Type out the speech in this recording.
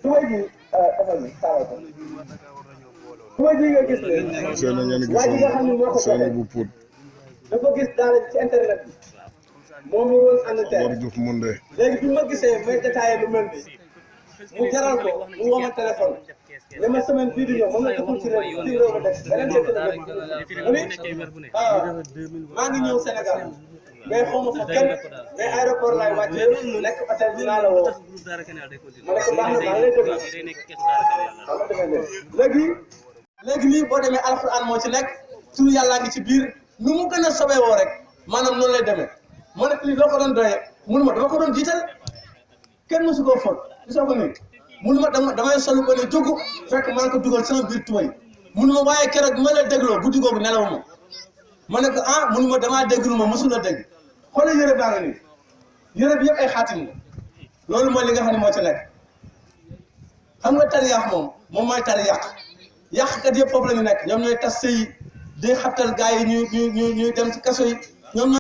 tubay ji defal ni taalal ko tubay ji nga gis ne waa ji nga xam ne moo ko joxe dafa gis daal ci internet bi moom mi woon Angleterre léegi bi ma gisee may détaillé lu mel ni mu jaral ko mu woo ma téléphone ne ma semaine bii di ñëw moom la dëkkul ci réew mi ko def beneen secteur maa ngi ñëw Sénégal mais xaw ma fa kenn mais aéroport laay wàccee nekk hôtel dinaa la woo ma ne ko baax na maa lay déglu léegi nii boo demee alxuraan moo ci nekk turu yàllaa ngi ci biir nu mu gën a sobee woo rek maanaam noonu lay demee ma ne lii loo ko doon doyee mënuma dama ko doon jiital kenn mësu koo fóot gisoo ko nii mënuma damay solu ko ne dugg fekk maa ngi ko dugal sama biir tubay mënuma waaye keroog bi ma la dégloo guddi googu nelawuma ma ne ko mënuma damaa déglu ma mësul a dégg xoolal yëre baa nga nii yëre bi yëpp ay xaatim la loolu mooy li nga xam ne moo ci nekk xam nga tariyaax moom mooy tariyaax yàqkat yëpp foofu la ñu nekk ñoom ñooy tas sëy di xabtal gars yi ñuy dem ci kaso yi ñoom